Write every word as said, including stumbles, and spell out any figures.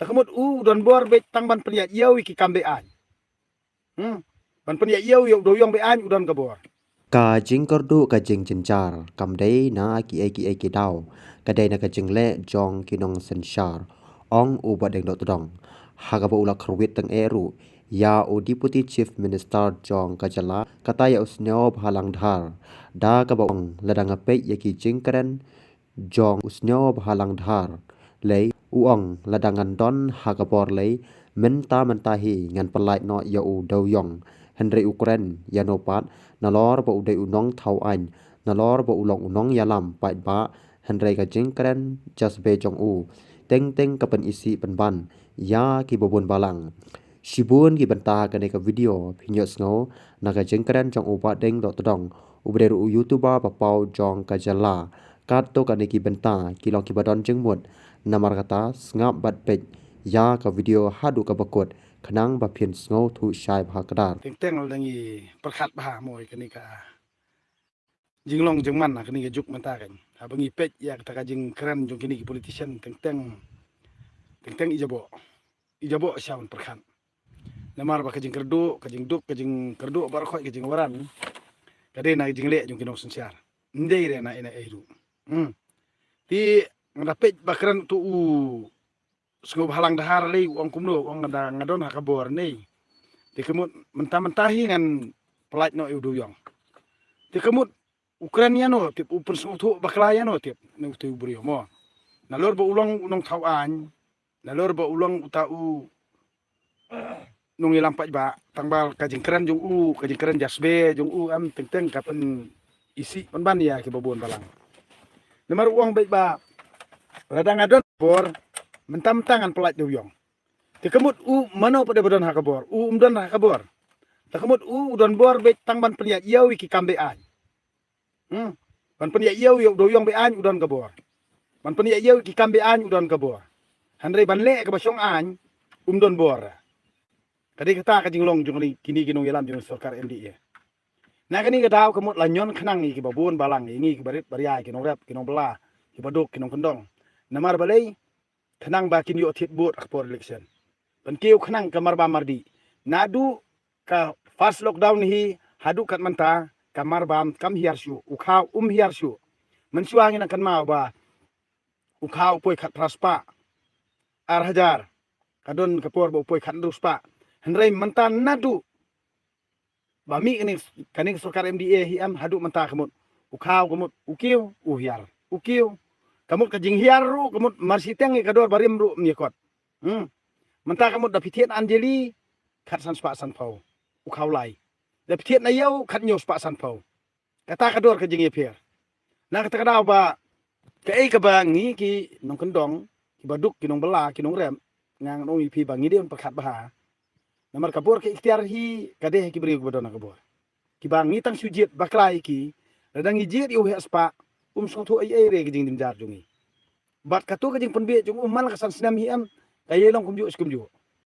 Ka mut u don bor beit tang ban pynïaid ïa u ïa ki kam be-aiñ. Hmm. Ban pynïaid ïa u ïa u dewïong be-aiñ u don ka bor. Ka jingkyrduh ka jingjynjar kam dei na kiei kiei ki daw, ka dei na ka jingleh jong ki nongsynshar, ong u Bah Deng Dohtdong. Ha kaba u la kyrwit tang eh ruh ïa u Deputy Chief Minister jong ka jylla, kata ïa u Sniawbhalang Dhar, da kaba ong lada nga peit ïa ki jingkren jong u Sniawbhalang Dhar, lei u ong lada ngan don ha ka bor lei mynta mynta hi ngan pyllait noh ïa u dewïong. Hynrei u kren ïano pat, nalor ba u dei u nongthaw aiñ, nalor ba u long u nongïalam paidbah, hynrei ka jingkren jasbe jong u teng teng ka pynisih pynban ïa kiba bun balang. Shibun ki bynta ha kane ka video phin ïohsngew na ka jingkren jong u Bah Deng Dohtdong, uba dei ruh u YouTuber ba paw jong ka jylla. Katto katne ki bynta ki long kiba don jingmut. Namar kata sngap bad peit ïa ka video haduh kaba kut khnang ba phin sngewthuh shai bha kdar. Teng teng la dang i pyrkhat bha mo ïa kane ka jinglong jingman ha kane ka juk mynta kan. Haba ngi peit ïa kata ka jingkren jong kine ki politician teng teng, teng teng i jaboh. I jaboh sha ban pyrkhat. Namar ba ka jingkyrduh, ka jingduk, ka jingkyrduh baroh khoit ka jingwaran, ka dei na ka jingleh jong ki nongsynshar. Ym dei re na ina ei ruh. Hmm. Te nga da peit ba kren uto u Sniawbhalang Dhar lei u ong kumno, u ong nga da nga don ha ka bor nei. Te ka mut mynta mynta hi ngan pyllait noh ïa u dewïong. Te ka mut u kren ïano tip, u pynsngewthuh bakla ïano tip na uto u briew mo. Nalor ba u long u nongthaw aiñ, nalor ba u long uta u nongïalam paidbah, tang ba ka jingkren jong u, ka jingkren jasbe jong u em teng teng ka pynisih pynban ïa kiba bun balang. Namar u ong beit ba lada nga don bor mynta mynta ngan pyllait dewïong. Te ka mut u mano pat ba don ha ka bor, u um don ha ka bor. Te ka mut u don bor beit tang ban pynïaid ïa u ïa ki kam be-aiñ. Hmm. Ban pynïaid ïa u ïa u dewïong be-aiñ u don ka bor. Ban pynïaid ïa u ïa ki kam be-aiñ u don ka bor. Hynrei ban leh kaba shong aiñ um don bor. Ka dei kata ka jinglong jong kine ki nongïalam jong sorkar M D A. Na kane ka daw ka mut la ñion khnang ïa kiba bun balang, ïa ngi kiba rit ba ria, ki nongrep, ki nongbylla, kiba duk, ki nongkyndong. Namar balei? Khnang ba kin ïoh thied vote ha ka por election. Ban kiew khnang ka marbam mardih. Naduh ka first lockdown hi haduh kat mynta ka marbam kam hiar shuh, u khaw um hiar shuh. Mynshuwa ngi nang kynmaw ba u khaw u poi khatphra spah, ar hajar. Ka don ka por ba u poi khathynriew spah. Hynrei mynta naduh ba mih kane, kane ka sorkar M D A hi em haduh mynta ka mut u khaw ka mut u kiew u hiar, u kiew. Ka mut ka jinghiar ruh ka mut marshiteng ïa ka dor barim ruh ym ïa kot. Hmm. Mynta ka mut da phi thied na Anjali khatsan spah sanphew u khaw lai. Da phi thied na ïew khathynñiew spah sanphew. Kata ka dor ka jingïapher. Na kata ka daw ba kaei kaba ngi ki nongkyndong, kiba duk, ki nongbylla, ki nongrep, nga ngan ong ïa phi ba ngi dei ban pyrkhat bha. Namar ka bor ka iktiar hi ka dei ha ki briew kiba don ha ka bor. Kiba ngi tang shu jied bakla ïa ki, lada ngi jied ïa u heh spah, um sngewthuh ei ei re ka jingjynjar jong ngi. Bad kato ka jingpynbeit jong u man la ka san snem hi em, ka ïalong kumjuh shi kumjuh.